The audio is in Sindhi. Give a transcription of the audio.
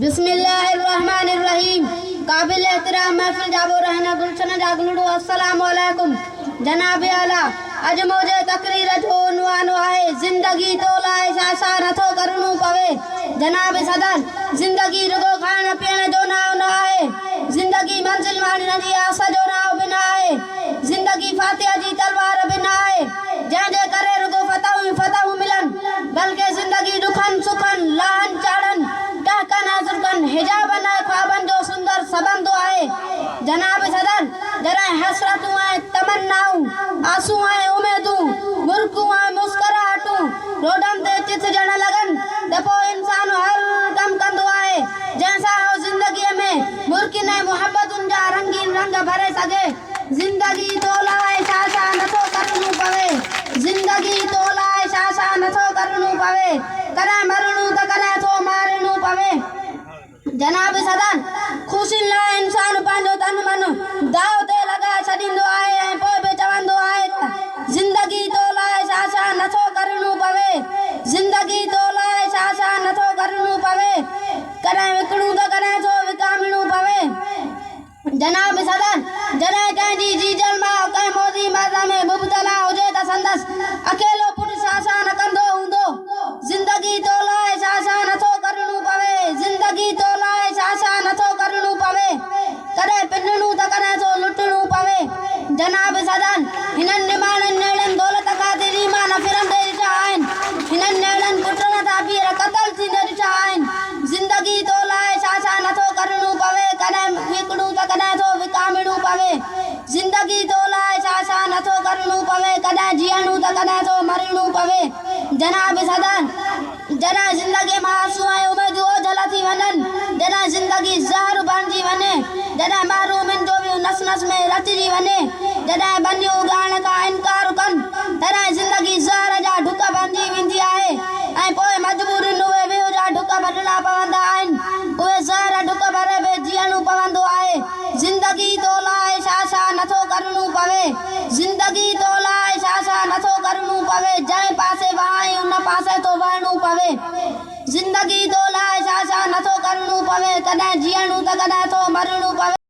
بسم الله الرحمٰن الرحيم قابل احترام محفل جا ٻور هن گلشن جا گلڙو السلام عليڪم جناب اعليٰ اڄ منهنجي تقرير جو عنوان آهي زندگي تو لاء ڇا ڇا نٿو ڪرڻو پوي جناب صدر زندگي رڳو کائڻ پيئڻ جو نانء نه آهي زندگي منزل ماڻڻ جي آس جو نانء به نه آهي زندگي فاتح جي تلوار به نه آهي جنهن جي ڪري رڳو فتحون ئي فتحون ملن، بلڪه زندگي ڏکن، سکن، لاهن چاڙهن، ٽهڪن ۽ سرڪن، حجابن ۽ خوابن جو سندر سٻنڌ آهي. جناب صدر، جڏهن حسرتون ۽ تمنائون، آسون ۽ اميدون، مرڪون ۽ مسڪراهٽون روڊن تي چٿجڻ لڳن ته پوء انسان هر ڪم ڪندو آهي، جنهن سان هو زندگيء ۾ مرڪن ۽ محبتن جا رنگين رنگ ڀري سگهي. زندگي تو لاء ڇا ڇا نٿو ڪرڻو پوي زندگي تو لاء ڇا ڇا نٿو ڪرڻو پوي ڪڏهن مرڻو ته ڪڏهن ٿو مارڻو پوي جناب صدر خوشين لاء انسان پنهنجو تن من داء تي لڳائي ڇڏيندو آهي ۽ پوء به چوندو آهي ته زندگي تو لاء ڇا ڇا نٿو ڪرڻو پوي زندگي تو لاء ڇا ڇا نٿو ڪرڻو پوي ڪڏهن وڪڻون ته ڪڏهن ٿو وڪامڻو پوي. جناب صدر، جڏهن ڪنهن جي جيجل ماء ڪنهن موذي مرض ۾ مبتلا هجي ته سندس اڪيلو پٽ ڇا ڇا نه ڪندو هوندو. زندگي تو لاء ڇا ڇا نه ٿو ڪرڻو پوي. زندگي تو لاء ڇا ڇا نه ٿو ڪرڻو پوي. ڪڏهن پنڻو ته ڪڏهن ٿو لٽڻو پوي. جناب صدر، هنن نماڻن نيڻن دولت خاطر ايمان ڦرندي ڏٺا آهن. هنن نيڻن پٽن هٿان پيئر قتل ٿيندي ڏٺا آهن. زندگي تو لاء ڇا ڇا نٿو ڪرڻو پوي، ڪڏهن وڪڻو ته ڪڏهن ٿو وڪامڻو پوي. زندگي تو لاء ڇا ڇا نٿو ڪرڻو پوي، ڪڏهن جيئڻو ته ڪڏهن ٿو مرڻو پوي. جناب صدر، جڏهن زندگيء مان آسون ۽ اميدون اوجهل ٿي وڃن، جڏهن زندگي زهر بڻجي وڃي، جڏهن محرومين جو ويون نس نس ۾ رچجي وڃي، جڏهن ٻنيون اڳائڻ کان انڪار ڪن، تڏهن زندگي زهر جا ڍڪ بڻجي ويندي آهي. ۽ پوء مجبورين اهي ويهه جا ڍڪ ڀرڻا پوندا آهن. اهي زهر ڍڪ ڀري به جيئڻو پوندو آهي. زندگي تو لاء ڇا ڇا نٿو ڪرڻو پوي. زندگي تو لاء ڇا ڇا نٿو ڪرڻو پوي. جنهن پاسي وهائين ان پاسي ٿو وهڻو پوي. زندگي تو لاء ڇا ڇا نٿو ڪرڻو پوي. ڪڏهن جيئڻو ته ڪڏهن ٿو مرڻو پوي.